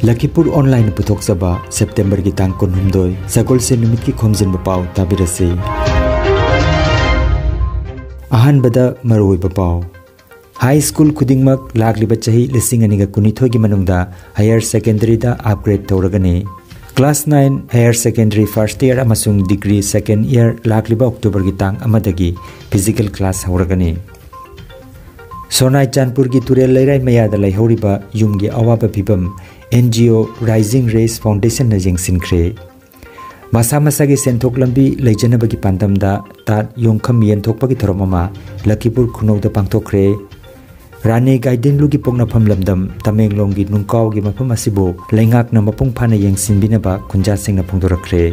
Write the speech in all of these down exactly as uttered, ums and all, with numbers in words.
ꯂꯈꯤꯄꯨꯔ ꯑꯣꯟꯂꯥꯏꯟꯅ ꯄꯨꯊꯣꯛꯆꯕ ꯁꯦꯞꯇꯦꯝꯕꯔꯒꯤ ꯇꯥꯡ ꯀꯨꯟꯍꯨꯝꯗꯣꯏ, ꯁꯒꯣꯜꯁꯦꯟ ꯅꯨꯃꯤꯠꯀꯤ ꯈꯣꯝꯖꯤꯟꯕ ꯄꯥꯎ ꯇꯥꯕꯤꯔꯁꯤ꯫ ꯑꯍꯥꯟꯕꯗ ꯃꯔꯨꯑꯣꯏꯕ ꯄꯥꯎ꯫ ꯍꯥꯏ ꯁ꯭ꯀꯨꯜ ꯈꯨꯗꯤꯡꯃꯛ ꯂꯥꯛꯂꯤꯕ ꯆꯍꯤ ꯂꯤꯁꯤꯡ ꯑꯅꯤꯒ ꯀꯨꯟꯅꯤꯊꯣꯏꯒꯤ ꯃꯅꯨꯡꯗ ꯍꯥꯌꯔ ꯁꯦꯀꯦꯟꯗꯔꯤꯗ ꯑꯞꯒ꯭ꯔꯦꯗ ꯇꯧꯔꯒꯅꯤ꯫ Class nine, higher secondary first year ꯑꯃꯁꯨꯡ ꯗꯤꯒ꯭ꯔꯤ ꯁꯦꯀꯦꯟꯗ ꯏꯌꯔ ꯂꯥꯛꯂꯤꯕ ꯑꯣꯛꯇꯣꯕꯔꯒꯤ ꯇꯥꯡ ꯑꯃꯗꯒꯤ ꯐꯤꯖꯤꯀꯦꯜ ꯀ꯭ꯂꯥꯁ ꯍꯧꯔꯒꯅꯤ꯫ ꯁꯣꯅꯥꯏ ꯆꯥꯟꯄꯨꯔꯒꯤ ꯇꯨꯔꯦꯜ ꯂꯩꯔꯥꯏ ꯃꯌꯥꯗ ꯂꯩꯍꯧꯔꯤꯕ ꯌꯨꯝꯒꯤ ꯑꯋꯥꯕ ꯐꯤꯕꯝ and G O rising race ꯐꯥꯎꯟꯗꯦꯁꯟꯅ ꯌꯦꯡꯁꯤꯟꯈ꯭ꯔꯦ꯫ ꯃꯁꯥ ꯃꯁꯥꯒꯤ ꯁꯦꯟꯊꯣꯛ ꯂꯝꯕꯤ ꯂꯩꯖꯅꯕꯒꯤ ꯄꯥꯟꯗꯝꯗ ꯇꯥꯠ ꯌꯣꯡꯈꯝ ꯌꯦꯟꯊꯣꯛꯄꯒꯤ ꯊꯧꯔꯝ ꯑꯃ ꯂꯈꯤꯄꯨꯔ ꯈꯨꯅꯧꯗ ꯄꯥꯡꯊꯣꯛꯈ꯭ꯔꯦ꯫ ꯔꯥꯅꯤ ꯒꯥꯏꯗꯤꯟꯂꯨꯒꯤ ꯄꯣꯛꯅꯐꯝ ꯂꯝꯗꯝ ꯇꯃꯦꯡꯂꯣꯡꯒꯤ ꯅꯨꯡꯀꯥꯎꯒꯤ ꯃꯐꯝ ꯑꯁꯤꯕꯨ ꯂꯩꯉꯥꯛꯅ ꯃꯄꯨꯡ ꯐꯥꯅ ꯌꯦꯡꯁꯤꯟꯕꯤꯅꯕ ꯈꯨꯟꯖꯥꯁꯤꯡꯅ ꯐꯣꯡꯗꯣꯔꯛꯈ꯭ꯔꯦ꯫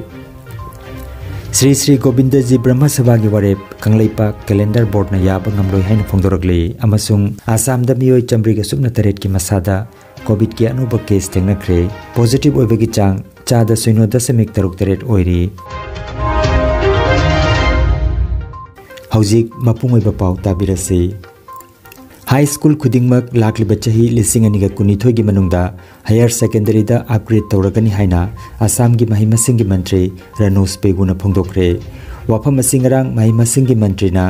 ꯁ꯭ꯔꯤ ꯁ꯭ꯔꯤ ꯒꯣꯕꯤꯟꯗꯖꯤ ꯕ꯭ꯔꯍ꯭ꯃ ꯁꯚꯥꯒꯤ ꯋꯥꯔꯦꯞ ꯀꯪꯂꯩꯄꯥꯛ ꯀꯦꯂꯦꯟꯗꯔ ꯕꯣꯔꯗꯅ ꯌꯥꯕ ꯉꯝꯂꯣꯏ ꯍꯥꯏꯅ ꯐꯣꯡꯗꯣꯔꯛꯂꯤ ꯑꯃꯁꯨꯡ ꯑꯁꯥꯝꯗ ꯃꯤꯑꯣꯏ ꯆꯥꯃꯔꯤꯒ ꯁꯨꯞꯅ ꯇꯔꯦꯠꯀꯤ ꯃꯁꯥꯗ ꯀꯣꯚꯤꯗꯀꯤ ꯑꯅꯧꯕ ꯀꯦꯁ ꯊꯦꯡꯅꯈ꯭ꯔꯦ꯫ ꯄꯣꯖꯤꯇꯤꯚ ꯑꯣꯏꯕꯒꯤ ꯆꯥꯡ ꯆꯥꯗ ꯁꯤꯅꯣ ꯗꯁꯃꯤꯛ ꯇꯔꯨꯛ ꯇꯔꯦꯠ ꯑꯣꯏꯔꯤ꯫ ꯍꯧꯖꯤꯛ ꯃꯄꯨꯡ ꯑꯣꯏꯕ ꯄꯥꯎ ꯇꯥꯕꯤꯔꯁꯤ꯫ ꯍꯥꯏ ꯁ꯭ꯀꯨꯜ ꯈꯨꯗꯤꯡꯃꯛ ꯂꯥꯛꯂꯤꯕ ꯆꯍꯤ ꯂꯤꯁꯤꯡ ꯑꯅꯤꯒ ꯀꯨꯟꯅꯤꯊꯣꯏꯒꯤ ꯃꯅꯨꯡꯗ ꯍꯥꯌꯔ ꯁꯦꯀꯦꯟꯗꯔꯤꯗ ꯑꯞꯒ꯭ꯔꯦꯗ ꯇꯧꯔꯒꯅꯤ ꯍꯥꯏꯅ ꯑꯁꯥꯝꯒꯤ ꯃꯍꯩ ꯃꯁꯤꯡꯒꯤ ꯃꯟꯇ꯭ꯔꯤ ꯔꯅꯣꯖ ꯄꯦꯒꯨꯅ ꯐꯣꯡꯗꯣꯛꯈ꯭ꯔꯦ꯫ ꯋꯥꯐꯝ ꯑꯁꯤ ꯉꯔꯥꯡ ꯃꯍꯩ ꯃꯁꯤꯡꯒꯤ ꯃꯟꯇ꯭ꯔꯤꯅ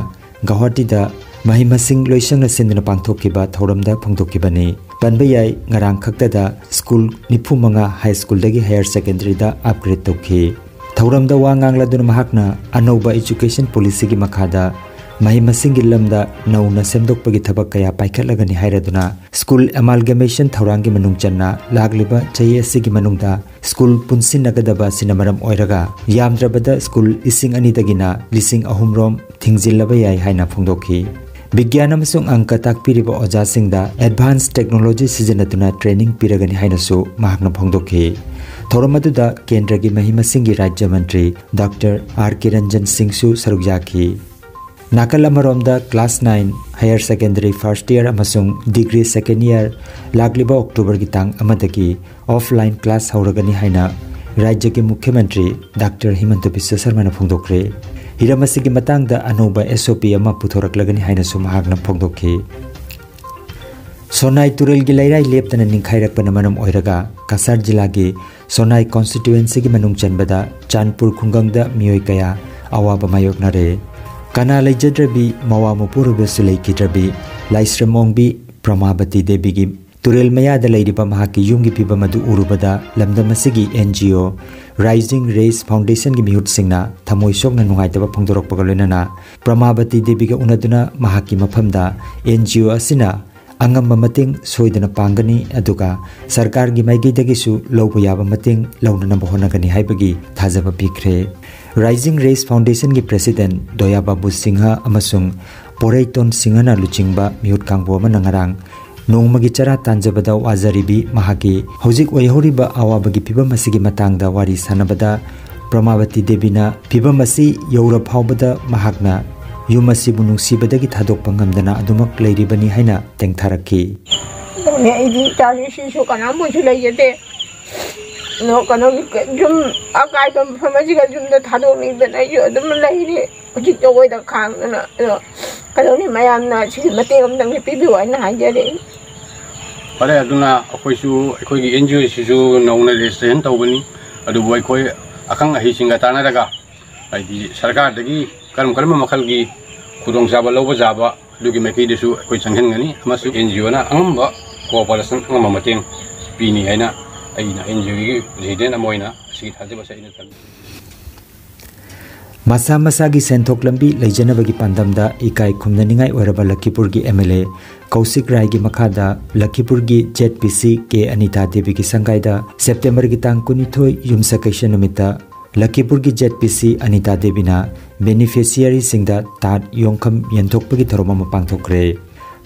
ꯒꯧꯍꯥꯇꯤꯗ ꯃꯍꯩ ꯃꯁꯤꯡ ꯂꯣꯏꯁꯪꯅ ꯁꯤꯟꯗꯨꯅ ꯄꯥꯡꯊꯣꯛꯈꯤꯕ ꯊꯧꯔꯝꯗ ꯐꯣꯡꯗꯣꯛꯈꯤꯕꯅꯤ꯫ ꯄꯟꯕ ꯌꯥꯏ, ꯉꯔꯥꯡ ꯈꯛꯇꯗ ꯁ꯭ꯀꯨꯜ ꯅꯤꯐꯨ ꯃꯉꯥ ꯍꯥꯏ ꯁ꯭ꯀꯨꯜꯗꯒꯤ ꯍꯥꯌꯔ ꯁꯦꯀꯦꯟꯗꯔꯤꯗ ꯑꯞꯒ꯭ꯔꯦꯗ ꯇꯧꯈꯤ꯫ ꯊꯧꯔꯝꯗ ꯋꯥ ꯉꯥꯡꯂꯗꯨꯅ ꯃꯍꯥꯛꯅ ꯑꯅꯧꯕ ꯑꯦꯖꯨꯀꯦꯁꯟ ꯄꯣꯂꯤꯁꯤꯒꯤ ꯃꯈꯥꯗ ꯃꯍꯩ ꯃꯁꯤꯡꯒꯤ ꯂꯝꯗ ꯅꯧꯅ ꯁꯦꯝꯗꯣꯛꯄꯒꯤ ꯊꯕꯛ ꯀꯌꯥ ꯄꯥꯏꯈꯠꯂꯒꯅꯤ ꯍꯥꯏꯔꯗꯨꯅ ꯁ꯭ꯀꯨꯜ ꯑꯦꯃꯥꯜꯒꯃꯦꯁꯟ ꯊꯧꯔꯥꯡꯒꯤ ꯃꯅꯨꯡ ꯆꯟꯅ ꯂꯥꯛꯂꯤꯕ ꯆꯍꯤ ꯑꯁꯤꯒꯤ ꯃꯅꯨꯡꯗ ꯁ꯭ꯀꯨꯜ ꯄꯨꯟꯁꯤꯟꯅꯒꯗꯕ ꯑꯁꯤꯅ ꯃꯔꯝ ꯑꯣꯏꯔꯒ ꯌꯥꯝꯗ꯭ꯔꯕꯗ ꯁ꯭ꯀꯨꯜ ꯂꯤꯁꯤꯡ ꯑꯅꯤꯗꯒꯤꯅ ꯂꯤꯁꯤꯡ ꯑꯍꯨꯝ ꯔꯣꯝ ꯊꯤꯡꯖꯤꯜꯂꯕ ꯌꯥꯏ ꯍꯥꯏꯅ ꯐꯣꯡꯗꯣꯛꯈꯤ꯫ ꯕꯤꯒ꯭ꯌꯥꯟ ꯑꯃꯁꯨꯡ ꯑꯪꯀ ꯇꯥꯛꯄꯤꯔꯤꯕ ꯑꯣꯖꯥꯁꯤꯡꯗ ꯑꯦꯗꯚꯥꯟꯁ ꯇꯦꯛꯅꯣꯂꯣꯖꯤ ꯁꯤꯖꯤꯟꯅꯗꯨꯅ ꯇ꯭ꯔꯦꯅꯤꯡ ꯄꯤꯔꯒꯅꯤ ꯍꯥꯏꯅꯁꯨ ꯃꯍꯥꯛꯅ ꯐꯣꯡꯗꯣꯛꯈꯤ꯫ ꯊꯧꯔꯝ ꯑꯗꯨꯗ ꯀꯦꯟꯗ꯭ꯔꯒꯤ ꯃꯍꯩ ꯃꯁꯤꯡꯒꯤ ꯔꯥꯖ꯭ꯌ ꯃꯟꯇ꯭ꯔꯤ ꯗꯥꯛꯇꯔ ꯑꯥꯔ ꯀꯤꯔꯟꯖꯟ ꯁꯤꯡꯁꯨ ꯁꯔꯨꯛ ꯌꯥꯈꯤ꯫ ꯅꯥꯀꯜ ꯑꯃꯔꯣꯝꯗ class nine higher secondary first year ꯑꯃꯁꯨꯡ ꯗꯤꯒ꯭ꯔꯤ ꯁꯦꯀꯦꯟꯗ ꯏꯌꯔ ꯂꯥꯛꯂꯤꯕ ꯑꯣꯛꯇꯣꯕꯔꯒꯤ ꯇꯥꯡ ꯑꯃꯗꯒꯤ ꯑꯣꯐꯂꯥꯏꯟ ꯀ꯭ꯂꯥꯁ ꯍꯧꯔꯒꯅꯤ ꯍꯥꯏꯅ ꯔꯥꯖ꯭ꯌꯒꯤ ꯃꯨꯈ꯭ꯌ ꯃꯟꯇ꯭ꯔꯤ ꯗꯥꯛꯇꯔ ꯍꯤꯃꯟꯇ ꯕꯤꯁ꯭ꯋ ꯁꯔꯃꯅ ꯐꯣꯡꯗꯣꯛꯈ꯭ꯔꯦ꯫ ꯍꯤꯔꯝ ꯑꯁꯤꯒꯤ ꯃꯇꯥꯡꯗ ꯑꯅꯧꯕ ꯑꯦꯁ ꯑꯣ ꯄꯤ ꯑꯃ ꯄꯨꯊꯣꯔꯛꯂꯒꯅꯤ ꯍꯥꯏꯅꯁꯨ ꯃꯍꯥꯛꯅ ꯐꯣꯡꯗꯣꯛꯈꯤ꯫ ꯁꯣꯅꯥꯏ ꯇꯨꯔꯦꯜꯒꯤ ꯂꯩꯔꯥꯏ ꯂꯦꯞꯇꯅ ꯅꯤꯡꯈꯥꯏꯔꯛꯄꯅ ꯃꯔꯝ ꯑꯣꯏꯔꯒ ꯀꯁꯥꯔ ꯖꯤꯂꯥꯒꯤ ꯁꯣꯅꯥꯏ constituencyꯒꯤ ꯃꯅꯨꯡ ꯆꯟꯕꯗ ꯆꯥꯟꯄꯨꯔ ꯈꯨꯡꯒꯪꯗ ꯃꯤꯑꯣꯏ ꯀꯌꯥ ꯑꯋꯥꯕ ꯃꯥꯌꯣꯛꯅꯔꯦ꯫ ꯀꯅꯥ ꯂꯩꯖꯗ꯭ꯔꯕꯤ, ꯃꯋꯥ ꯃꯄꯨꯔꯣꯏꯕꯁꯨ ꯂꯩꯈꯤꯗ꯭ꯔꯕꯤ ꯂꯥꯏꯁ꯭ꯔꯝ ꯑꯣꯡꯕꯤ ꯄ꯭ꯔꯃꯥꯕꯇꯤ ꯗꯦꯕꯤꯒꯤ ꯇꯨꯔꯦꯜ ꯃꯌꯥꯗ ꯂꯩꯔꯤꯕ ꯃꯍꯥꯛꯀꯤ ꯌꯨꯝꯒꯤ ꯐꯤꯕꯝ ꯑꯗꯨ ꯎꯔꯨꯕꯗ ꯂꯝꯗꯝ ꯑꯁꯤꯒꯤ NGO Rising Rays Foundationꯒꯤ ꯃꯤꯍꯨꯠꯁꯤꯡꯅ ꯊꯃꯣꯏ ꯁꯣꯛꯅ ꯅꯨꯡꯉꯥꯏꯇꯕ ꯐꯣꯡꯗꯣꯔꯛꯄꯒ ꯂꯣꯏꯅꯅ ꯄ꯭ꯔꯃꯥꯕꯇꯤ ꯗꯦꯕꯤꯒ ꯎꯅꯗꯨꯅ ꯃꯍꯥꯛꯀꯤ ꯃꯐꯝꯗ NGO ꯑꯁꯤꯅ ꯑꯉꯝꯕ ꯃꯇꯦꯡ ꯁꯣꯏꯗꯅ ꯄꯥꯡꯒꯅꯤ, ꯑꯗꯨꯒ ꯁꯔꯀꯥꯔꯒꯤ ꯃꯥꯏꯀꯩꯗꯒꯤꯁꯨ ꯂꯧꯕ ꯌꯥꯕ ꯃꯇꯦꯡ ꯂꯧꯅꯅꯕ ꯍꯣꯠꯅꯒꯅꯤ ꯍꯥꯏꯕꯒꯤ ꯊꯥꯖꯕ ꯄꯤꯈ꯭ꯔꯦ꯫ Rising Rays Foundationꯒꯤ President ꯗꯣꯌꯥ ꯕꯥꯕꯨ ꯁꯤꯡꯍ ꯑꯃꯁꯨꯡ ꯄꯣꯔꯩꯇꯣꯟ ꯁꯤꯡꯍꯅ ꯂꯨꯆꯤꯡꯕ ꯃꯤꯍꯨꯠ ꯀꯥꯡꯕꯨ ꯑꯃꯅ ꯉꯔꯥꯡ ꯅꯣꯡꯃꯒꯤ ꯆꯔꯥ ꯇꯥꯟꯖꯕꯗ ꯋꯥꯖꯔꯤꯕꯤ ꯃꯍꯥꯛꯀꯤ ꯍꯧꯖꯤꯛ ꯑꯣꯏꯍꯧꯔꯤꯕ ꯑꯋꯥꯕꯒꯤ ꯐꯤꯕꯝ ꯑꯁꯤꯒꯤ ꯃꯇꯥꯡꯗ ꯋꯥꯔꯤ ꯁꯥꯟꯅꯕꯗ ꯄ꯭ꯔꯃꯥꯕꯇꯤ ꯗꯦꯕꯤꯅ ꯐꯤꯕꯝ ꯑꯁꯤ ꯌꯧꯔ ꯐꯥꯎꯕꯗ ꯃꯍꯥꯛꯅ ꯌꯨꯝ ꯑꯁꯤꯕꯨ ꯅꯨꯡꯁꯤꯕꯗꯒꯤ ꯊꯥꯗꯣꯛꯄ ꯉꯝꯗꯅ ꯑꯗꯨꯃꯛ ꯂꯩꯔꯤꯕꯅꯤ ꯍꯥꯏꯅ ꯇꯦꯡꯊꯔꯛꯈꯤ꯫ ꯑꯗꯨꯅꯦ ꯑꯩꯗꯤ ꯏꯆꯥꯁꯤꯡꯁꯤꯁꯨ ꯀꯅꯥꯝꯕꯨꯁꯨ ꯂꯩꯖꯗꯦ꯫ ꯑꯗꯣ ꯀꯩꯅꯣꯒꯤ ꯌꯨꯝ ꯑꯀꯥꯏꯕ ꯃꯐꯝ ꯑꯁꯤꯒ ꯌꯨꯝꯗ ꯊꯥꯗꯣꯛꯅꯤꯡꯗꯅ ꯑꯩꯁꯨ ꯑꯗꯨꯝ ꯂꯩꯔꯤ꯫ ꯍꯧꯖꯤꯛ ꯖꯒꯣꯏꯗ ꯈꯥꯡꯗꯅ꯫ ꯑꯗꯣ ꯀꯩꯗꯧꯅꯤ, ꯃꯌꯥꯝꯅ ꯁꯤꯒꯤ ꯃꯇꯦꯡ ꯑꯝꯇꯪꯗꯤ ꯄꯤꯕꯤꯌꯨ ꯍꯥꯏꯅ ꯍꯥꯏꯖꯔꯤ꯫ ꯐꯔꯦ, ꯑꯗꯨꯅ ꯑꯩꯈꯣꯏꯁꯨ ꯑꯩꯈꯣꯏꯒꯤ NGOꯁꯤꯁꯨ ꯅꯧꯅ registration ꯇꯧꯕꯅꯤ꯫ ꯑꯗꯨꯕꯨ ꯑꯩꯈꯣꯏ ꯑꯈꯪ ꯑꯍꯩꯁꯤꯡꯒ ꯇꯥꯟꯅꯔꯒ, ꯍꯥꯏꯗꯤ ꯁꯔꯀꯥꯔꯗꯒꯤ ꯀꯔꯝ ꯀꯔꯝꯕ ꯃꯈꯜꯒꯤ ꯈꯨꯗꯣꯡꯆꯥꯕ ꯂꯧꯕ ꯌꯥꯕ ꯑꯗꯨꯒꯤ ꯃꯥꯏꯀꯩꯗꯁꯨ ꯑꯩꯈꯣꯏ ꯆꯪꯁꯤꯟꯒꯅꯤ, ꯑꯃꯁꯨꯡ NGOꯅ ꯑꯉꯝꯕ cooperation, ꯑꯉꯝꯕ ꯃꯇꯦꯡ ꯄꯤꯅꯤ ꯍꯥꯏꯅ ꯑꯩꯅ NGOꯒꯤ president ꯑꯃ ꯑꯣꯏꯅ ꯑꯁꯤꯒꯤ ꯊꯥꯖꯕꯁꯦ ꯑꯩꯅ ꯊꯝꯖꯩ꯫ ꯃꯁꯥ ꯃꯁꯥꯒꯤ ꯁꯦꯟꯊꯣꯛ ꯂꯝꯕꯤ ꯂꯩꯖꯅꯕꯒꯤ ꯄꯥꯟꯗꯝꯗ ꯏꯀꯥꯏ ꯈꯨꯝꯅꯅꯤꯡꯉꯥꯏ ꯑꯣꯏꯔꯕ ꯂꯈꯤꯄꯨꯔꯒꯤ MLA ꯀꯧꯁꯤꯛ ꯔꯥꯏꯒꯤ ꯃꯈꯥꯗ ꯂꯈꯤꯄꯨꯔꯒꯤ ZPC ꯀꯦ ꯑꯅꯤꯇꯥ ꯗꯦꯕꯤꯒꯤ ꯁꯪꯒꯥꯏꯗ ꯁꯦꯞꯇꯦꯝꯕꯔꯒꯤ ꯇꯥꯡ ꯀꯨꯟꯅꯤꯊꯣꯏ ꯌꯨꯝꯁꯀꯩꯁ ꯅꯨꯃꯤꯠꯇ ꯂꯈꯤꯄꯨꯔꯒꯤ ZPC ꯑꯅꯤꯇꯥ ꯗꯦꯕꯤꯅ beneficiaryꯁꯤꯡꯗ ꯇꯥꯠ ꯌꯣꯡꯈꯝ ꯌꯦꯟꯊꯣꯛꯄꯒꯤ ꯊꯧꯔꯝ ꯑꯃ ꯄꯥꯡꯊꯣꯛꯈ꯭ꯔꯦ꯫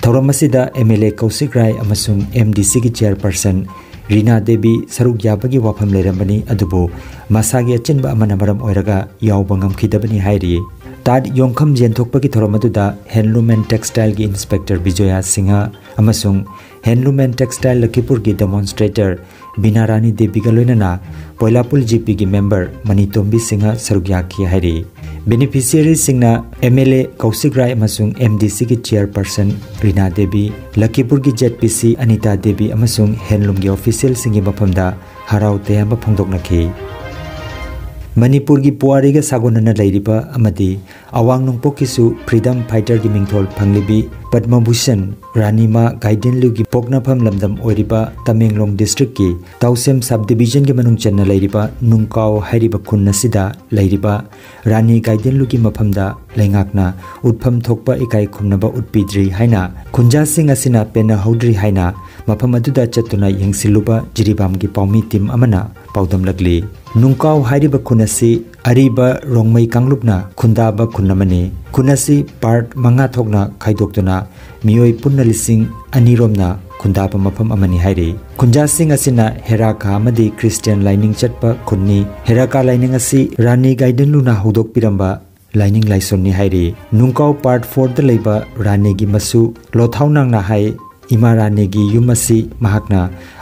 ꯊꯧꯔꯝ ꯑꯁꯤꯗ MLA ꯀꯧꯁꯤꯛ ꯔꯥꯏ ꯑꯃꯁꯨꯡ MDCꯒꯤ chairperson ꯔꯤꯅꯥ ꯗꯦꯕꯤ ꯁꯔꯨꯛ ꯌꯥꯕꯒꯤ ꯋꯥꯐꯝ ꯂꯩꯔꯝꯕꯅꯤ, ꯑꯗꯨꯕꯨ ꯃꯁꯥꯒꯤ ꯑꯆꯤꯟꯕ ꯑꯃꯅ ꯃꯔꯝ ꯑꯣꯏꯔꯒ ꯌꯥꯎꯕ ꯉꯝꯈꯤꯗꯕꯅꯤ ꯍꯥꯏꯔꯤ꯫ ꯇꯥꯠ ꯌꯣꯡꯈꯝ ꯌꯦꯟꯊꯣꯛꯄꯒꯤ ꯊꯧꯔꯝ ꯑꯗꯨꯗ Handloom and Textileꯒꯤ inspector ꯕꯤꯖꯣꯌꯥ ꯁꯤꯡꯍ ꯑꯃꯁꯨꯡ Handloom and Textile ꯂꯈꯤꯄꯨꯔꯒꯤ demonstrator ꯕꯤꯅꯥ ꯔꯥꯅꯤ ꯗꯦꯕꯤꯒ ꯂꯣꯏꯅꯅ ꯄꯣꯏꯂꯥꯄꯨꯜ ꯖꯤ ꯄꯤꯒꯤ ꯃꯦꯝꯕꯔ ꯃꯅꯤꯇꯣꯝꯕꯤ ꯁꯤꯡꯍ ꯁꯔꯨꯛ ꯌꯥꯈꯤ ꯍꯥꯏꯔꯤ꯫ ꯕꯦꯅꯤꯐꯤꯁꯤꯌꯔꯤꯁꯤꯡꯅ ꯑꯦꯝ ꯑꯦꯜ ꯑꯦ ꯀꯧꯁꯤꯛ ꯔꯥꯏ ꯑꯃꯁꯨꯡ ꯑꯦꯝ ꯗꯤ ꯁꯤꯒꯤ ꯆꯤꯌꯔꯄꯔꯁꯟ ꯔꯤꯅꯥ ꯗꯦꯕꯤ, ꯂꯈꯤꯄꯨꯔꯒꯤ ꯖꯦꯠ ꯄꯤ ꯁꯤ ꯑꯅꯤꯇꯥ ꯗꯦꯕꯤ ꯑꯃꯁꯨꯡ ꯍꯦꯟꯂꯨꯝꯒꯤ ꯑꯣꯐꯤꯁꯤꯌꯦꯜꯁꯤꯡꯒꯤ ꯃꯐꯝꯗ ꯍꯔꯥꯎ ꯇꯌꯥꯝꯕ ꯐꯣꯡꯗꯣꯛꯅꯈꯤ꯫ ꯃꯅꯤꯄꯨꯔꯒꯤ ꯄꯨꯋꯥꯔꯤꯒ ꯁꯥꯒꯣꯟꯅꯅ ꯂꯩꯔꯤꯕ ꯑꯃꯗꯤ ꯑꯋꯥꯡ ꯅꯣꯡꯄꯣꯛꯀꯤꯁꯨ ꯐ꯭ꯔꯤꯗꯝ ꯐꯥꯏꯇꯔꯒꯤ ꯃꯤꯡꯊꯣꯜ ꯐꯪꯂꯤꯕꯤ ꯄꯗꯃ ꯚꯨꯁꯟ ꯔꯥꯅꯤꯃꯥ ꯒꯥꯏꯗꯦꯟꯂꯨꯒꯤ ꯄꯣꯛꯅꯐꯝ ꯂꯝꯗꯝ ꯑꯣꯏꯔꯤꯕ ꯇꯃꯦꯡꯂꯣꯡ ꯗꯤꯁꯇ꯭ꯔꯤꯛꯀꯤ ꯇꯥꯎꯁꯦꯝ ꯁꯕ ꯗꯤꯕꯤꯖꯟꯒꯤ ꯃꯅꯨꯡ ꯆꯟꯅ ꯂꯩꯔꯤꯕ ꯅꯨꯡꯀꯥꯎ ꯍꯥꯏꯔꯤꯕ ꯈꯨꯟ ꯑꯁꯤꯗ ꯂꯩꯔꯤꯕ ꯔꯥꯅꯤ ꯒꯥꯏꯗꯦꯟꯂꯨꯒꯤ ꯃꯐꯝꯗ ꯂꯩꯉꯥꯛꯅ ꯎꯠꯐꯝ ꯊꯣꯛꯄ ꯏꯀꯥꯏ ꯈꯨꯝꯅꯕ ꯎꯠꯄꯤꯗ꯭ꯔꯤ ꯍꯥꯏꯅ ꯈꯨꯟꯖꯥꯁꯤꯡ ꯑꯁꯤꯅ ꯄꯦꯟꯅꯍꯧꯗ꯭ꯔꯤ ꯍꯥꯏꯅ ꯃꯐꯝ ꯑꯗꯨꯗ ꯆꯠꯇꯨꯅ ꯌꯦꯡꯁꯤꯜꯂꯨꯕ ꯖꯤꯔꯤꯕꯥꯝꯒꯤ ꯄꯥꯎꯃꯤ ꯇꯤꯝ ꯑꯃꯅ ꯄꯥꯎꯗꯝꯂꯛꯂꯤ꯫ ꯅꯨꯡꯀꯥꯎ ꯍꯥꯏꯔꯤꯕ ꯈꯨꯟ ꯑꯁꯤ ꯑꯔꯤꯕ ꯔꯣꯡꯃꯩ ꯀꯥꯡꯂꯨꯞꯅ ꯈꯨꯟꯗꯥꯕ ꯈꯨꯟ ꯑꯃꯅꯤ꯫ ꯈꯨꯟ ꯑꯁꯤ ꯄꯥꯔꯠ ꯃꯉꯥ ꯊꯣꯛꯅ ꯈꯥꯏꯗꯣꯛꯇꯨꯅ ꯃꯤꯑꯣꯏ ꯄꯨꯟꯅ ꯂꯤꯁꯤꯡ ꯑꯅꯤꯔꯣꯝꯅ ꯈꯨꯟꯗꯥꯕ ꯃꯐꯝ ꯑꯃꯅꯤ ꯍꯥꯏꯔꯤ꯫ ꯈꯨꯟꯖꯥꯁꯤꯡ ꯑꯁꯤꯅ ꯍꯦꯔꯥꯀꯥ ꯑꯃꯗꯤ ꯈ꯭ꯔꯤꯁꯇꯤꯌꯥꯟ ꯂꯥꯏꯅꯤꯡ ꯆꯠꯄ ꯈꯨꯟꯅꯤ꯫ ꯍꯦꯔꯥꯀꯥ ꯂꯥꯏꯅꯤꯡ ꯑꯁꯤ ꯔꯥꯅꯤ ꯒꯥꯏꯗꯦꯟꯂꯨꯅ ꯍꯧꯗꯣꯛꯄꯤꯔꯝꯕ ꯂꯥꯏꯅꯤꯡ ꯂꯥꯏꯁꯣꯟꯅꯤ ꯍꯥꯏꯔꯤ꯫ ꯅꯨꯡꯀꯥꯎ ꯄꯥꯔꯠ ꯐꯣꯔꯗ ꯂꯩꯕ ꯔꯥꯅꯤꯒꯤ ꯃꯁꯨ ꯂꯣꯊꯥꯎ ꯅꯥꯡꯅ ꯍꯥꯏ, ꯏꯃꯥ ꯔꯥꯅꯤꯒꯤ ꯌꯨꯝ ꯑꯁꯤ ꯃꯍꯥꯛꯅ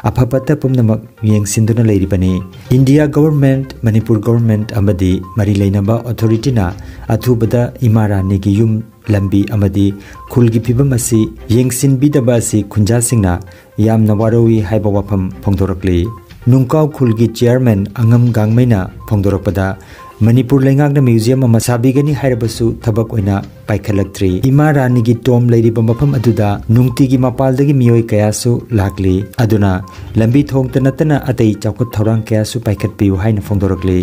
ꯑꯐ ꯐꯠꯇ ꯄꯨꯝꯅꯃꯛ ꯌꯦꯡꯁꯤꯟꯗꯨꯅ ꯂꯩꯔꯤꯕꯅꯤ꯫ ꯏꯟꯗꯤꯌꯥ ꯒꯣꯚꯔꯟꯃꯦꯟꯠ, ꯃꯅꯤꯄꯨꯔ ꯒꯣꯚꯔꯟꯃꯦꯟꯠ ꯑꯃꯗꯤ ꯃꯔꯤ ꯂꯩꯅꯕ ꯑꯣꯊꯣꯔꯤꯇꯤꯅ ꯑꯊꯨꯕꯗ ꯏꯃꯥ ꯔꯥꯅꯤꯒꯤ ꯌꯨꯝ, ꯂꯝꯕꯤ ꯑꯃꯗꯤ ꯈꯨꯜꯒꯤ ꯐꯤꯕꯝ ꯑꯁꯤ ꯌꯦꯡꯁꯤꯟꯕꯤꯗꯕ ꯑꯁꯤ ꯈꯨꯟꯖꯥꯁꯤꯡꯅ ꯌꯥꯝꯅ ꯋꯥꯔꯧꯏ ꯍꯥꯏꯕ ꯋꯥꯐꯝ ꯐꯣꯡꯗꯣꯔꯛꯂꯤ꯫ ꯅꯨꯡꯀꯥꯎ ꯈꯨꯜꯒꯤ ꯆꯤꯌꯔꯃꯦꯟ ꯑꯉꯝ ꯒꯥꯡꯃꯩꯅ ꯐꯣꯡꯗꯣꯔꯛꯄꯗ, ꯃꯅꯤꯄꯨꯔ ꯂꯩꯉꯥꯛꯅ ꯃ꯭ꯌꯨꯖꯤꯌꯝ ꯑꯃ ꯁꯥꯕꯤꯒꯅꯤ ꯍꯥꯏꯔꯕꯁꯨ ꯊꯕꯛ ꯑꯣꯏꯅ ꯄꯥꯏꯈꯠꯂꯛꯇ꯭ꯔꯤ꯫ ꯏꯃꯥ ꯔꯥꯅꯤꯒꯤ ꯇꯣꯝ ꯂꯩꯔꯤꯕ ꯃꯐꯝ ꯑꯗꯨꯗ ꯅꯨꯡꯇꯤꯒꯤ ꯃꯄꯥꯜꯗꯒꯤ ꯃꯤꯑꯣꯏ ꯀꯌꯥꯁꯨ ꯂꯥꯛꯂꯤ꯫ ꯑꯗꯨꯅ ꯂꯝꯕꯤ ꯊꯣꯡꯇ ꯅꯠꯇꯅ ꯑꯇꯩ ꯆꯥꯎꯈꯠ ꯊꯧꯔꯥꯡ ꯀꯌꯥꯁꯨ ꯄꯥꯏꯈꯠꯄꯤꯌꯨ ꯍꯥꯏꯅ ꯐꯣꯡꯗꯣꯔꯛꯂꯤ꯫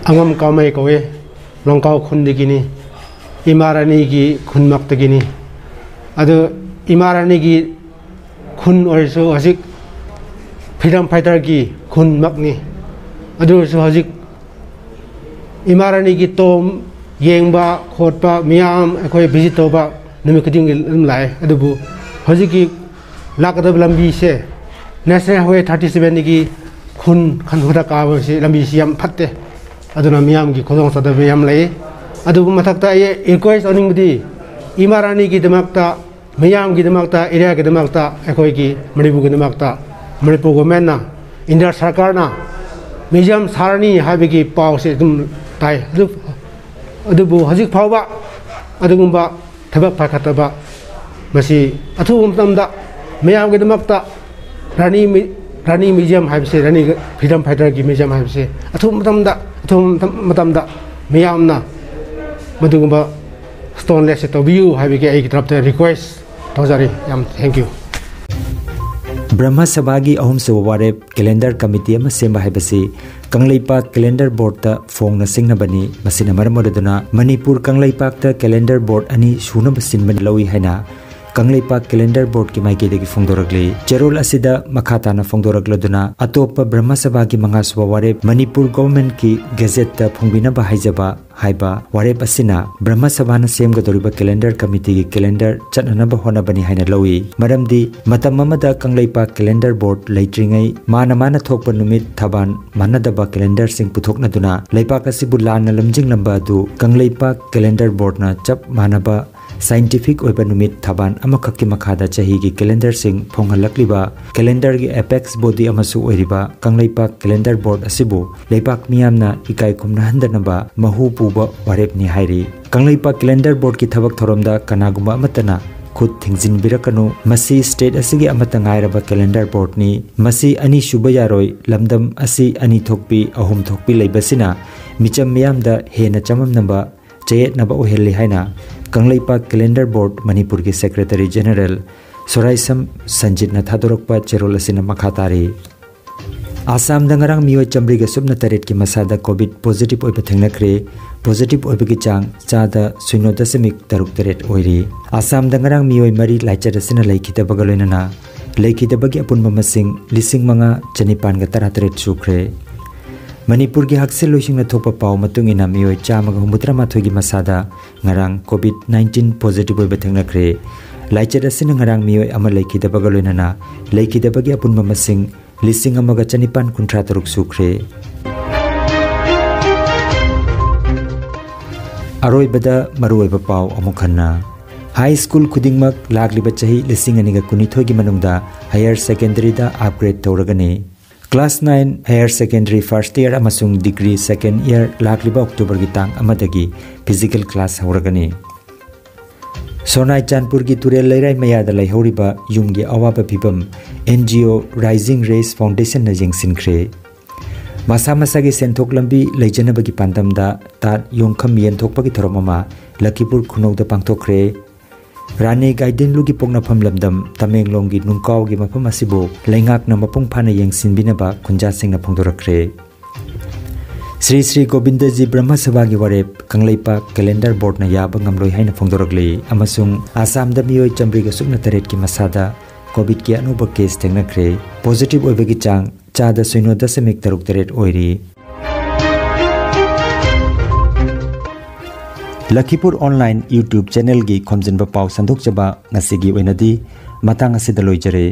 ꯑꯉꯝ ꯀꯥꯃꯩ ꯀꯧꯏ, ꯂꯣꯡꯀꯥꯎ ꯈꯨꯟꯗꯒꯤꯅꯤ, ꯏꯃꯥ ꯔꯥꯅꯤꯒꯤ ꯈꯨꯟꯃꯛꯇꯒꯤꯅꯤ꯫ ꯑꯗꯨ ꯏꯃꯥ ꯔꯥꯅꯤꯒꯤ ꯈꯨꯟ ꯑꯣꯏꯔꯁꯨ ꯍꯧꯖꯤꯛ ꯐ꯭ꯔꯤꯗꯝ ꯐꯥꯏꯇꯔꯒꯤ ꯈꯨꯟꯃꯛꯅꯤ꯫ ꯑꯗꯨ ꯑꯣꯏꯔꯁꯨ ꯍꯧꯖꯤꯛ ꯏꯃꯥ ꯔꯥꯅꯤꯒꯤ ꯇꯣꯝ ꯌꯦꯡꯕ ꯈꯣꯠꯄ ꯃꯤꯌꯥꯝ ꯑꯩꯈꯣꯏ ꯚꯤꯖꯤꯠ ꯇꯧꯕ ꯅꯨꯃꯤꯠ ꯈꯨꯗꯤꯡꯒꯤ ꯑꯗꯨꯝ ꯂꯥꯛꯑꯦ꯫ ꯑꯗꯨꯕꯨ ꯍꯧꯖꯤꯛꯀꯤ ꯂꯥꯛꯀꯗꯕ ꯂꯝꯕꯤꯁꯦ ꯅꯦꯁꯅꯦꯜ ꯍꯥꯏꯋꯦ ꯊꯥꯔꯇꯤ ꯁꯕꯦꯟꯗꯒꯤ ꯈꯨꯟ ꯈꯟꯕꯗ ꯀꯥꯕꯁꯤ ꯂꯝꯕꯤꯁꯤ ꯌꯥꯝ ꯐꯠꯇꯦ꯫ ꯑꯗꯨꯅ ꯃꯤꯌꯥꯝꯒꯤ ꯈꯨꯗꯣꯡꯆꯥꯗꯕ ꯌꯥꯝ ꯂꯩ꯫ ꯑꯗꯨꯕꯨ ꯃꯊꯛꯇ ꯑꯩ ꯔꯤꯀ꯭ꯋꯦꯁ ꯇꯧꯅꯤꯡꯕꯗꯤ ꯏꯃꯥ ꯔꯥꯅꯤꯒꯤꯗꯃꯛꯇ, ꯃꯤꯌꯥꯝꯒꯤꯗꯃꯛꯇ, ꯑꯦꯔꯤꯌꯥꯒꯤꯗꯃꯛꯇ, ꯑꯩꯈꯣꯏꯒꯤ ꯃꯅꯤꯄꯨꯔꯒꯤꯗꯃꯛꯇ ꯃꯅꯤꯄꯨꯔ ꯒꯣꯔꯃꯦꯟꯅ ꯏꯟꯗꯤꯌꯥ ꯁꯔꯀꯥꯔꯅ ꯃ꯭ꯌꯨꯖꯤꯌꯝ ꯁꯥꯔꯅꯤ ꯍꯥꯏꯕꯒꯤ ꯄꯥꯎꯁꯦ ꯑꯗꯨꯝ ꯇꯥꯏ꯫ ꯑꯗꯨ, ꯑꯗꯨꯕꯨ ꯍꯧꯖꯤꯛ ꯐꯥꯎꯕ ꯑꯗꯨꯒꯨꯝꯕ ꯊꯕꯛ ꯄꯥꯏꯈꯠꯇꯕ, ꯃꯁꯤ ꯑꯊꯨꯕ ꯃꯇꯝꯗ ꯃꯌꯥꯝꯒꯤꯗꯃꯛꯇ ꯔꯥꯅꯤ ꯃꯤ-, ꯔꯥꯅꯤ ꯃ꯭ꯌꯨꯖꯤꯌꯝ ꯍꯥꯏꯕꯁꯦ, ꯔꯥꯅꯤ ꯐ꯭ꯔꯤꯗꯝ ꯐꯥꯏꯇꯔꯒꯤ ꯃ꯭ꯌꯨꯖꯤꯌꯝ ꯍꯥꯏꯕꯁꯦ ꯑꯊꯨꯕ ꯃꯇꯝꯗ, ꯑꯊꯨꯕ ꯃꯇꯝ-, ꯃꯇꯝꯗ ꯃꯤꯌꯥꯝꯅ ꯃꯗꯨꯒꯨꯝꯕ ꯁ꯭ꯇꯣꯟ ꯂꯦꯛꯁꯦ ꯇꯧꯕꯤꯌꯨ ꯍꯥꯏꯕꯒꯤ ꯑꯩꯒꯤ ꯇꯔꯞꯇ ꯔꯤꯀ꯭ꯋꯦꯁ ꯇꯧꯖꯔꯤ꯫ ꯌꯥꯝ thank you꯫ ꯕ꯭ꯔꯍ꯭ꯃ ꯁꯚꯥꯒꯤ ꯑꯍꯨꯝꯁꯨꯕ ꯋꯥꯔꯦꯞ ꯀꯦꯂꯦꯟꯗꯔ ꯀꯃꯤꯇꯤ ꯑꯃ ꯁꯦꯝꯕ ꯍꯥꯏꯕꯁꯤ ꯀꯪꯂꯩꯄꯥꯛ ꯀꯦꯂꯦꯟꯗꯔ ꯕꯣꯔꯗꯇ ꯐꯣꯡꯅ ꯁꯤꯡꯅꯕꯅꯤ꯫ ꯃꯁꯤꯅ ꯃꯔꯝ ꯑꯣꯏꯔꯗꯨꯅ ꯃꯅꯤꯄꯨꯔ ꯀꯪꯂꯩꯄꯥꯛꯇ ꯀꯦꯂꯦꯟꯗꯔ ꯕꯣꯔꯗ ꯑꯅꯤ ꯁꯨꯅꯕ ꯁꯤꯟꯕ ꯂꯧꯏ ꯍꯥꯏꯅ ꯀꯪꯂꯩꯄꯥꯛ ꯀꯦꯂꯦꯟꯗꯔ ꯕꯣꯔꯗꯀꯤ ꯃꯥꯏꯀꯩꯗꯒꯤ ꯐꯣꯡꯗꯣꯔꯛꯂꯤ꯫ ꯆꯦꯔꯣꯜ ꯑꯁꯤꯗ ꯃꯈꯥ ꯇꯥꯅ ꯐꯣꯡꯗꯣꯔꯛꯂꯗꯨꯅ ꯑꯇꯣꯞꯄ ꯕ꯭ꯔꯍ꯭ꯃ ꯁꯚꯥꯒꯤ ꯃꯉꯥꯁꯨꯕ ꯋꯥꯔꯦꯞ ꯃꯅꯤꯄꯨꯔ ꯒꯣꯚꯔꯟꯃꯦꯟꯠꯀꯤ ꯒꯦꯖꯦꯠꯇ ꯐꯣꯡꯕꯤꯅꯕ ꯍꯥꯏꯖꯕ ꯍꯥꯏꯕ ꯋꯥꯔꯦꯞ ꯑꯁꯤꯅ ꯕ꯭ꯔꯍ꯭ꯃ ꯁꯚꯥꯅ ꯁꯦꯝꯒꯗꯧꯔꯤꯕ ꯀꯦꯂꯦꯟꯗꯔ ꯀꯃꯤꯇꯤꯒꯤ ꯀꯦꯂꯦꯟꯗꯔ ꯆꯠꯅꯅꯕ ꯍꯣꯠꯅꯕꯅꯤ ꯍꯥꯏꯅ ꯂꯧꯏ꯫ ꯃꯔꯝꯗꯤ ꯃꯇꯝ ꯑꯃꯗ ꯀꯪꯂꯩꯄꯥꯛ ꯀꯦꯂꯦꯟꯗꯔ ꯕꯣꯔꯗ ꯂꯩꯇ꯭ꯔꯤꯉꯩ ꯃꯥꯅ ꯃꯥꯅ ꯊꯣꯛꯄ ꯅꯨꯃꯤꯠ ꯊꯕꯥꯟ ꯃꯥꯟꯅꯗꯕ ꯀꯦꯂꯦꯟꯗꯔꯁꯤꯡ ꯄꯨꯊꯣꯛꯅꯗꯨꯅ ꯂꯩꯄꯥꯛ ꯑꯁꯤꯕꯨ ꯂꯥꯟꯅ ꯂꯝꯖꯤꯡꯂꯝꯕ ꯑꯗꯨ ꯀꯪꯂꯩꯄꯥꯛ ꯀꯦꯂꯦꯟꯗꯔ ꯕꯣꯔꯗꯅ ꯆꯞ ꯃꯥꯟꯅꯕ ꯁꯥꯏꯟꯇꯤꯐꯤꯛ ꯑꯣꯏꯕ ꯅꯨꯃꯤꯠ ꯊꯕꯥꯟ ꯑꯃꯈꯛꯀꯤ ꯃꯈꯥꯗ ꯆꯍꯤꯒꯤ ꯀꯦꯂꯦꯟꯗꯔꯁꯤꯡ ꯐꯣꯡꯍꯜꯂꯛꯂꯤꯕ ꯀꯦꯂꯦꯟꯗꯔꯒꯤ ꯑꯦꯄꯦꯛꯁ ꯕꯣꯗꯤ ꯑꯃꯁꯨ ꯑꯣꯏꯔꯤꯕ ꯀꯪꯂꯩꯄꯥꯛ ꯀꯦꯂꯦꯟꯗꯔ ꯕꯣꯔꯗ ꯑꯁꯤꯕꯨ ꯂꯩꯕꯥꯛ ꯃꯤꯌꯥꯝꯅ ꯏꯀꯥꯏ ꯈꯨꯝꯅꯍꯟꯗꯅꯕ ꯃꯍꯨ ꯄꯨꯕ ꯋꯥꯔꯦꯞꯅꯤ ꯍꯥꯏꯔꯤ꯫ ꯀꯪꯂꯩꯄꯥꯛ ꯀꯦꯂꯦꯟꯗꯔ ꯕꯣꯔꯗꯀꯤ ꯊꯕꯛ ꯊꯧꯔꯝꯗ ꯀꯅꯥꯒꯨꯝꯕ ꯑꯃꯠꯇꯅ ꯈꯨꯠ ꯊꯤꯡꯖꯤꯟꯕꯤꯔꯛꯀꯅꯨ꯫ ꯃꯁꯤ ꯁ꯭ꯇꯦꯠ ꯑꯁꯤꯒꯤ ꯑꯃꯠꯇ ꯉꯥꯏꯔꯕ ꯀꯦꯂꯦꯟꯗꯔ ꯕꯣꯔꯗꯅꯤ꯫ ꯃꯁꯤ ꯑꯅꯤꯁꯨꯕ ꯌꯥꯔꯣꯏ꯫ ꯂꯝꯗꯝ ꯑꯁꯤ ꯑꯅꯤ ꯊꯣꯛꯄꯤ, ꯑꯍꯨꯝ ꯊꯣꯛꯄꯤ ꯂꯩꯕꯁꯤꯅ ꯃꯤꯆꯝ ꯃꯤꯌꯥꯝꯗ ꯍꯦꯟꯅ ꯆꯃꯝꯅꯕ, ꯆꯌꯦꯠꯅꯕ ꯑꯣꯏꯍꯜꯂꯤ ꯍꯥꯏꯅ ꯀꯪꯂꯩꯄꯥꯛ ꯀꯦꯂꯦꯟꯗꯔ ꯕꯣꯔꯗ ꯃꯅꯤꯄꯨꯔꯒꯤ ꯁꯦꯀ꯭ꯔꯦꯇꯔꯤ ꯖꯦꯅꯔꯦꯜ ꯁꯣꯔꯥꯏꯁꯝ ꯁꯟꯖꯤꯠꯅ ꯊꯥꯗꯣꯔꯛꯄ ꯆꯦꯔꯣꯜ ꯑꯁꯤꯅ ꯃꯈꯥ ꯇꯥꯔꯤ꯫ ꯑꯁꯥꯝꯗ ꯉꯔꯥꯡ ꯃꯤꯑꯣꯏ ꯆꯥꯃꯔꯤꯒ ꯁꯨꯞꯅ ꯇꯔꯦꯠꯀꯤ ꯃꯁꯥꯗ ꯀꯣꯚꯤꯗ ꯄꯣꯖꯤꯇꯤꯚ ꯑꯣꯏꯕ ꯊꯦꯡꯅꯈ꯭ꯔꯦ꯫ ꯄꯣꯖꯤꯇꯤꯚ ꯑꯣꯏꯕꯒꯤ ꯆꯥꯡ ꯆꯥꯗ ꯁꯤꯅꯣ ꯗꯁꯃꯤꯛ ꯇꯔꯨꯛ ꯇꯔꯦꯠ ꯑꯣꯏꯔꯤ꯫ ꯑꯁꯥꯝꯗ ꯉꯔꯥꯡ ꯃꯤꯑꯣꯏ ꯃꯔꯤ ꯂꯥꯏꯆꯠ ꯑꯁꯤꯅ ꯂꯩꯈꯤꯗꯕꯒ ꯂꯣꯏꯅꯅ ꯂꯩꯈꯤꯗꯕꯒꯤ ꯑꯄꯨꯟꯕ ꯃꯁꯤꯡ ꯂꯤꯁꯤꯡ ꯃꯉꯥ ꯆꯅꯤꯄꯥꯟꯒ ꯇꯔꯥꯇꯔꯦꯠ ꯁꯨꯈ꯭ꯔꯦ꯫ ꯃꯅꯤꯄꯨꯔꯒꯤ ꯍꯛꯁꯦꯜꯂꯣꯏꯁꯤꯡꯅ ꯊꯣꯛꯄ ꯄꯥꯎ ꯃꯇꯨꯡ ꯏꯟꯅ ꯃꯤꯑꯣꯏ ꯆꯥꯝꯃꯒ ꯍꯨꯝꯐꯨꯇꯔꯥꯃꯥꯊꯣꯏꯒꯤ ꯃꯁꯥꯗ ꯉꯔꯥꯡ ꯀꯣꯚꯤꯗ ꯅꯥꯏꯟꯇꯤꯟ ꯄꯣꯖꯤꯇꯤꯚ ꯑꯣꯏꯕ ꯊꯦꯡꯅꯈ꯭ꯔꯦ꯫ ꯂꯥꯏꯆꯠ ꯑꯁꯤꯅ ꯉꯔꯥꯡ ꯃꯤꯑꯣꯏ ꯑꯃ ꯂꯩꯈꯤꯗꯕꯒ ꯂꯣꯏꯅꯅ ꯂꯩꯈꯤꯗꯕꯒꯤ ꯑꯄꯨꯟꯕ ꯃꯁꯤꯡ ꯂꯤꯁꯤꯡ ꯑꯃꯒ ꯆꯅꯤꯄꯥꯟ ꯀꯨꯟꯊ꯭ꯔꯥ ꯇꯔꯨꯛ ꯁꯨꯈ꯭ꯔꯦ꯫ ꯑꯔꯣꯏꯕꯗ ꯃꯔꯨꯑꯣꯏꯕ ꯄꯥꯎ ꯑꯃꯨꯛ ꯍꯟꯅ꯫ ꯍꯥꯏ ꯁ꯭ꯀꯨꯜ ꯈꯨꯗꯤꯡꯃꯛ ꯂꯥꯛꯂꯤꯕ ꯆꯍꯤ ꯂꯤꯁꯤꯡ ꯑꯅꯤꯒ ꯀꯨꯟꯅꯤꯊꯣꯏꯒꯤ ꯃꯅꯨꯡꯗ ꯍꯥꯌꯔ ꯁꯦꯀꯦꯟꯗꯔꯤꯗ ꯑꯞꯒ꯭ꯔꯦꯗ ꯇꯧꯔꯒꯅꯤ꯫ Class nine, higher secondary first year ꯑꯃꯁꯨꯡ degree second year ꯂꯥꯛꯂꯤꯕ October ꯒꯤ ꯇꯥꯡ ꯑꯃꯗꯒꯤ physical class ꯍꯧꯔꯒꯅꯤ꯫ ꯁꯣꯅꯥꯏ ꯆꯥꯟꯄꯨꯔꯒꯤ ꯇꯨꯔꯦꯜ ꯂꯩꯔꯥꯏ ꯃꯌꯥꯗ ꯂꯩꯍꯧꯔꯤꯕ ꯌꯨꯝꯒꯤ ꯑꯋꯥꯕ ꯐꯤꯕꯝ N G O Rising Rays Foundation ꯅ ꯌꯦꯡꯁꯤꯟꯈ꯭ꯔꯦ꯫ ꯃꯁꯥ ꯃꯁꯥꯒꯤ ꯁꯦꯟꯊꯣꯛ ꯂꯝꯕꯤ ꯂꯩꯖꯅꯕꯒꯤ ꯄꯥꯟꯗꯝꯗ ꯇꯥꯠ ꯌꯣꯡꯈꯝ ꯌꯦꯟꯊꯣꯛꯄꯒꯤ ꯊꯧꯔꯝ ꯑꯃ ꯂꯈꯤꯄꯨꯔ ꯈꯨꯅꯧꯗ ꯄꯥꯡꯊꯣꯛꯈ꯭ꯔꯦ꯫ ꯔꯥꯅꯤ ꯒꯥꯏꯗꯤꯟꯂꯨꯒꯤ ꯄꯣꯛꯅꯐꯝ ꯂꯝꯗꯝ ꯇꯃꯦꯡꯂꯣꯡꯒꯤ ꯅꯨꯡꯀꯥꯎꯒꯤ ꯃꯐꯝ ꯑꯁꯤꯕꯨ ꯂꯩꯉꯥꯛꯅ ꯃꯄꯨꯡ ꯐꯥꯅ ꯌꯦꯡꯁꯤꯟꯕꯤꯅꯕ ꯈꯨꯟꯖꯥꯁꯤꯡꯅ ꯐꯣꯡꯗꯣꯔꯛꯈ꯭ꯔꯦ꯫ ꯁ꯭ꯔꯤ ꯁ꯭ꯔꯤ ꯒꯣꯕꯤꯟꯗꯖꯤ ꯕ꯭ꯔꯍ꯭ꯃ ꯁꯚꯥꯒꯤ ꯋꯥꯔꯦꯞ ꯀꯪꯂꯩꯄꯥꯛ calendar board ꯅ ꯌꯥꯕ ꯉꯝꯂꯣꯏ ꯍꯥꯏꯅ ꯐꯣꯡꯗꯣꯔꯛꯂꯤ ꯑꯃꯁꯨꯡ ꯑꯁꯥꯝꯗ ꯃꯤꯑꯣꯏ ꯆꯥꯃꯔꯤꯒ ꯁꯨꯞꯅ ꯇꯔꯦꯠꯀꯤ ꯃꯁꯥꯗ COVID ꯀꯤ ꯑꯅꯧꯕ case ꯊꯦꯡꯅꯈ꯭ꯔꯦ꯫ Positive ꯑꯣꯏꯕꯒꯤ ꯆꯥꯡ ꯆꯥꯗ ꯁꯤꯅꯣ ꯗꯁꯃꯤꯛ ꯇꯔꯨꯛ ꯇꯔꯦꯠ ꯑꯣꯏꯔꯤ꯫ ꯂꯈꯤꯄꯨꯔ online YouTube channel ꯒꯤ ꯈꯣꯝꯖꯤꯟꯕ ꯄꯥꯎ ꯁꯟꯗꯣꯛꯆꯕ ꯉꯁꯤꯒꯤ ꯑꯣꯏꯅꯗꯤ ꯃꯇꯥꯡ ꯑꯁꯤꯗ ꯂꯣꯏꯖꯔꯦ꯫